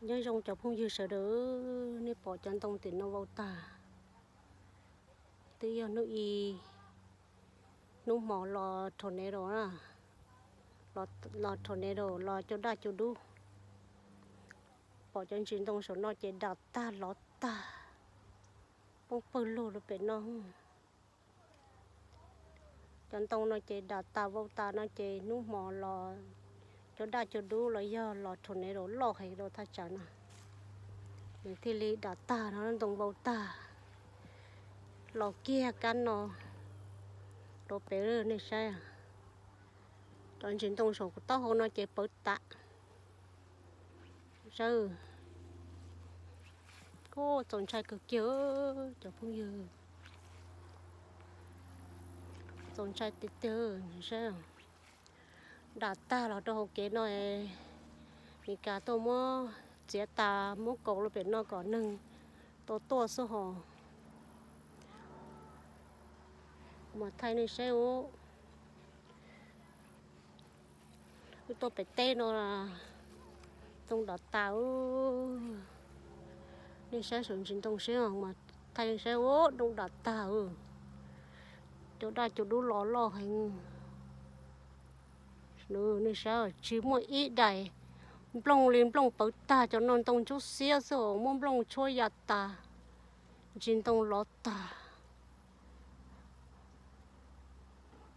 Nyob zoo cov phooj ywg sawv daws, nej pom cov ntoo tim no vau tag, twb yog hnub i, hnub hmo los tornado na, los tornado los cua daj cua dub. Pom cov ntsis ntoo saum no ces dam tag lov tag, poob pawg lug rau pem no. Cov ntoo no ces dam tas vau tas no ces hnub hmo los cua daj cua dub los yog los tornado loj heev rau thaj tsam no, nws thiaj li dam tag no, ntoo vau tag los kiag kab no rau pem. Nej saib, cov ntsis ntoo saum kuv taub hau no ces pawv tas. Saib, txaus ntshai kawg kiag cov phooj ywg, txaus ntshai tiag tiag. Saib, dam tag los rau hauv kev no, Meskas tuaj muab txiav tas muab kaus rau pem no kom neeg tau tuaj xwb hos. Mas thaij nej saib ub, wb tuaj pem teb no, ntoo dam tas. Nej saib saum ntsis ntoo seb, mas thaij nej saib ub, ntoo dam tag, cua daj cua dub los loj heev. Nej saib, tsis muaj ib daim nplooj li, nplooj pawv tag, cov no ntoo ntsuab xiab xwb, muab nplooj tshuab ya tas, ntsis ntoo lov tag.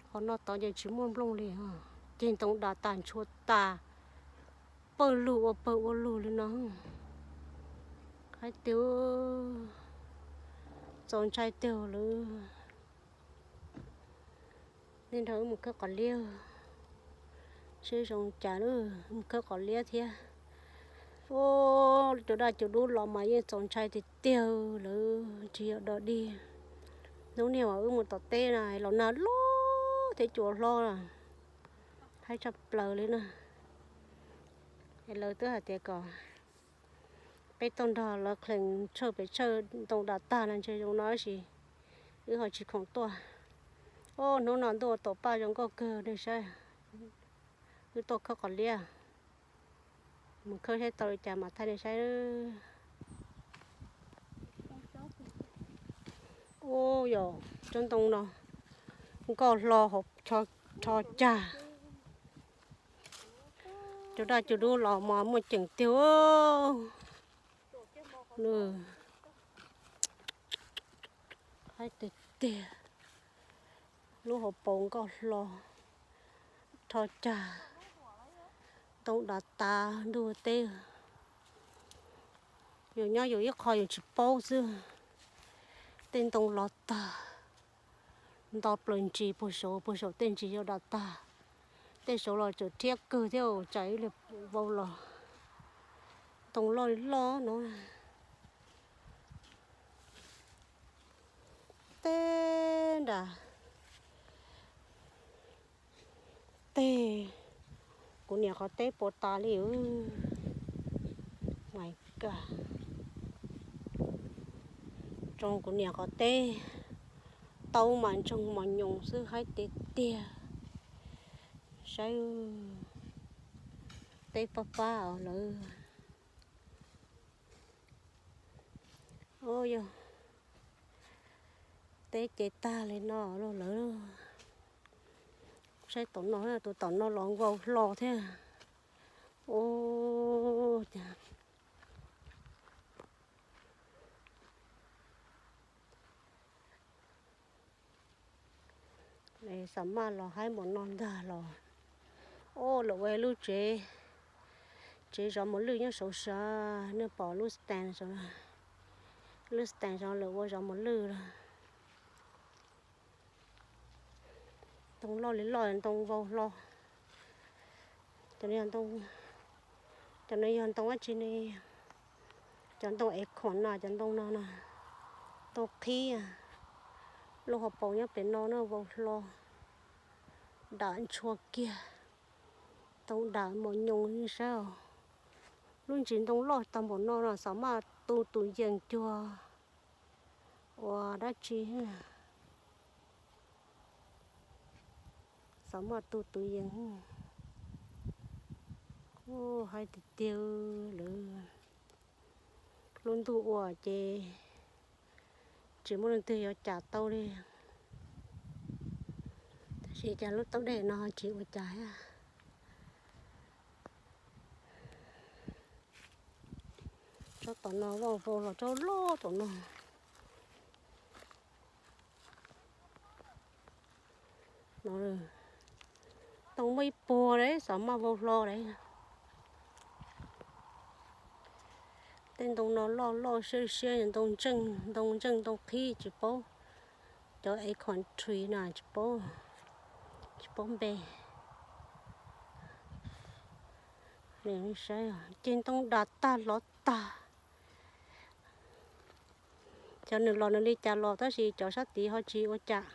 Qhov no tod ces tsis muaj nplooj li, ceg ntoo dam tas ntshua tas, pawg lug ua pawg ua lug li no. Hais tias txaus ntshai tiag lawm. Nej nrog wb mus khawb qos liab seb zoo cas, mus khawb qos liab thiab. Ub, cua daj cua dub los mas yeej txaus ntshai tiag tiag lawm, tsis yog dog dig. Hnub niag uas wb mus tom teb na, los nag loj thiab cua hlob, haib tshaj plaws li na. Es lawv twb hais tias kom peb tuaj nrog lawv qhee tshawj pem tshawj ntoo dam tag no ntshe zoo no tab sis wb ho tsis khoom tuaj. Ub, hnub no ntuj ua taum paj zoo nkauj kawg nej saib. Wb tuaj khawb qos liab, mus khawb saib tau li cas mas thaij nej saib. Ub, yog tsob ntoo no nkauj hlo, rho cag, cua daj cua dub los mas muaj ceem tiag. Haib tiag tiag, lub hauv paus nkauj hlo, rho cag, ntoo dav tas ntuj teb. Yus nyob yus ib qho yus tsis paub xwb. Tej ntoo lov tag, nto plaws ntsis puag saud, puag saum tej ntsis yuav dav tag. Tej saud los tseem rhiab kawg thiab, tsam ib li vau los. Ntoo loj li loj no. Teb nram tej, kuv niam qhov teb puas tas li. Mas ka, tsoo kuv niam qhov teb, taub mas ntsoog mos nyoos xwb, haib tiag tiag. Saib, teb pab pab lawm. Ub, yog teb ces tag li no lawm. Saib tom no, tus tom no los vau hlo thiab. Ub, cas xam maj los haib npaum no ntag los. Ub, lawv ua lub tsev, tsev zov mos lwj nyob saud sav, nej pom lub stand saud, lub stand saud lawv ua zov mos lwj lawm. Ntoo loj li loj, ntoo vau hlo. Cov no yog ntoo dab tsi ne? Cov ntoo acorn no, cov ntoo no na, ntoo qhib. Lub hauv paus nyob pem no na, vau hlo, dam ntshua kiag, ntoo dam mos nyoos li saib. Lub ntsis ntoo loj tag npaum no no xav maj tu tus yees cuag ua dab tsi. Xav maj tu tus yees. Ub, haib tiag tiag lawm. Lub ntuj ua ces tsis muaj leej twg yuav cam tau li. Tab sis cas lub taub dej no tsis ua cas thiab. Tsob tom no vaj vau los tsob loj tom no. Tau muaj ib puag lawm xav maj vau hlo lawm. Tej ntoo no loj loj siab siab, ntoo ntseej, ntoo ntseej ntoo qhib tsis paub. Cov acorn tree no tsis paub, tsis paub npe. Saib, ceg ntoo dam tag hlov tag. Cov nws los nws li cas los tab sis cov sab tid ho tsis ua cas,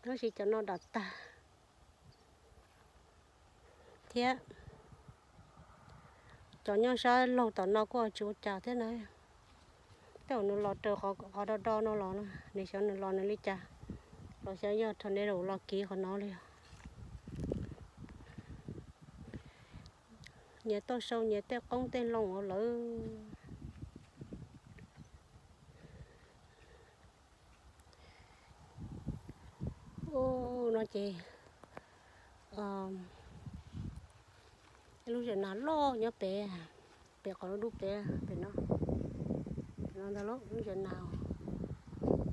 tab sis cov no dam tag thiab. Cov nyob sab laug tom no kuj tsis ua cas thiab na. Tej zaum nws los raws qhov do do no los, nws xyov nws los nws li cas, los xyov yog tornado los kiv qhov no li. Nyias tuaj sau nyias tej qoob tej loo lawm. Ub, no ces ib lub zos nas loj nyob pem, pem qhov lub dub pem, pem no, pem no ntag lub zos nas,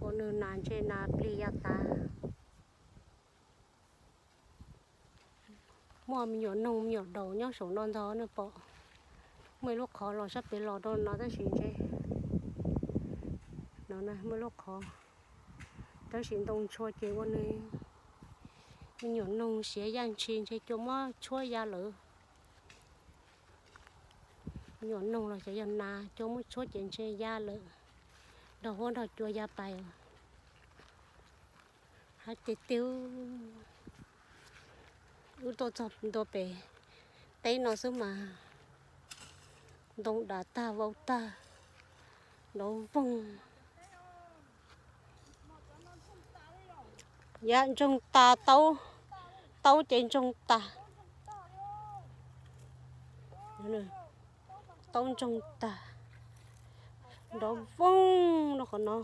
ua nws nas ntse nas plig ya tas. Muaj me nyuam noog me nyuam daus nyob saum no ntag nej pom. Muaj ib lub qhov los sab pem los rau no tab sis ntse, no muaj ib lub qhov, tab sis ntoo ntshua ces ua nws me nyuam noog siav yaj ntshis ntse cua muab tshuab ya lawm. Me nyuam noog los xyov yog nas cua muab tshuab ces ntse ya lawm, nrog huab nrog cua ya pais. Hab tiag tiag, wb tuaj txog ntua pem teb no xwb mas ntoo dam tag vau tag, nrov voog. Yam ntsoog tas, taub ces ntsoog tas. Taub ntsoog tas, nrov voog rau qhov no.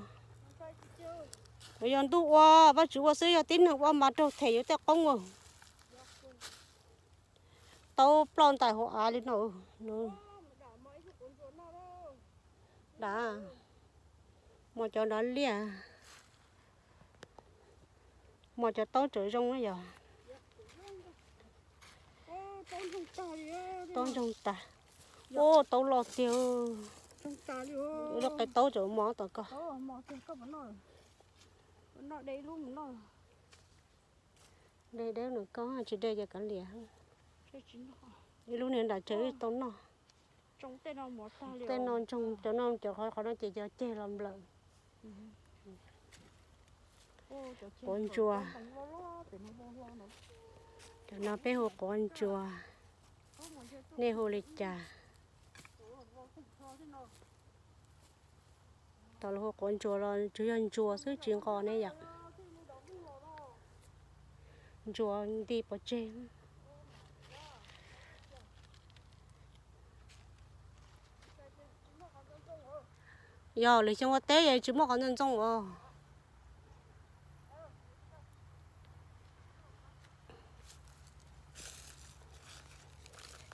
Yog ntuj ua, Vajtswv ua xwb, yog tib neeg ua mas raug them yuav tej qoob ua. Taub ploj ntais hauv av li no. Dam, muaj cov nrov liaj, muaj cov taub tseem zoo na yog. Taub ntsoog tas. Ub, taub loj tiag. Lub qe taub tseem mos tom ko. De deb nws ko, tsis de ces kav liam. Ib lub niag nram tsev tau noj. Tej no ntsoog, cov no, cov qhov no ces cov ceg los nplawm. Quav ntsuas. Cov no peb hu quav ntsuas, nej hu li cas? Tom lawv hu quav ntsuas los tsuas yog ntsuas xwb tsis nqos ne yom. Ntsuas nti pov tseg. Yog lwm xyoo ua teb tsis muaj qhov ntxoov ntxoo os.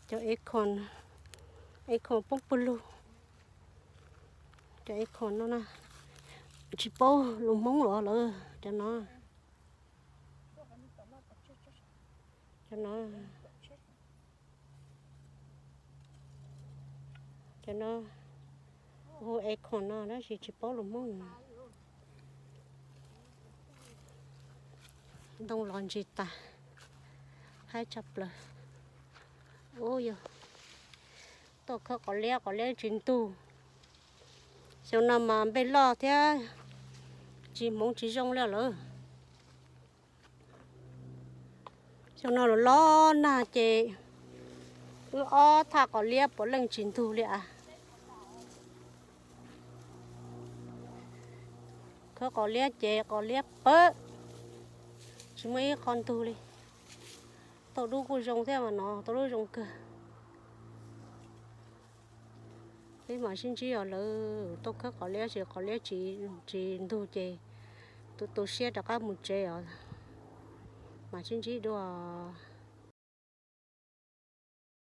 Cov acorn, acorn poob pawg lug. Cov acorn no na, tsis paub lus Hmoob los lawm cov no. Cov no, cov no hu acorn no tab sis tsis paub lus Hmoob. Ntoo los ntsis tas, haib tshaj plaws. Ub, yog tuaj khawb qos liab, qos liab tsis ntug. Xyoo no mas npej loj thiab tsis hmoov tsis zoo li lawm. Xyoo no los los nag ces wb ob thaj qos liab puav leej tsis ntug li as. Khawb qos liab ces qos liab pawg, tsis muaj ib qho ntug li. Tauj dub kuj zoo thiab mas no, tauj dub zoo kawg. Peb mam sib ntsib os, lawv tuaj khawb qos liab ces qos liab tsis ntug ces tu tu siab rov qab mus tsev os. Mam sib ntsib dua.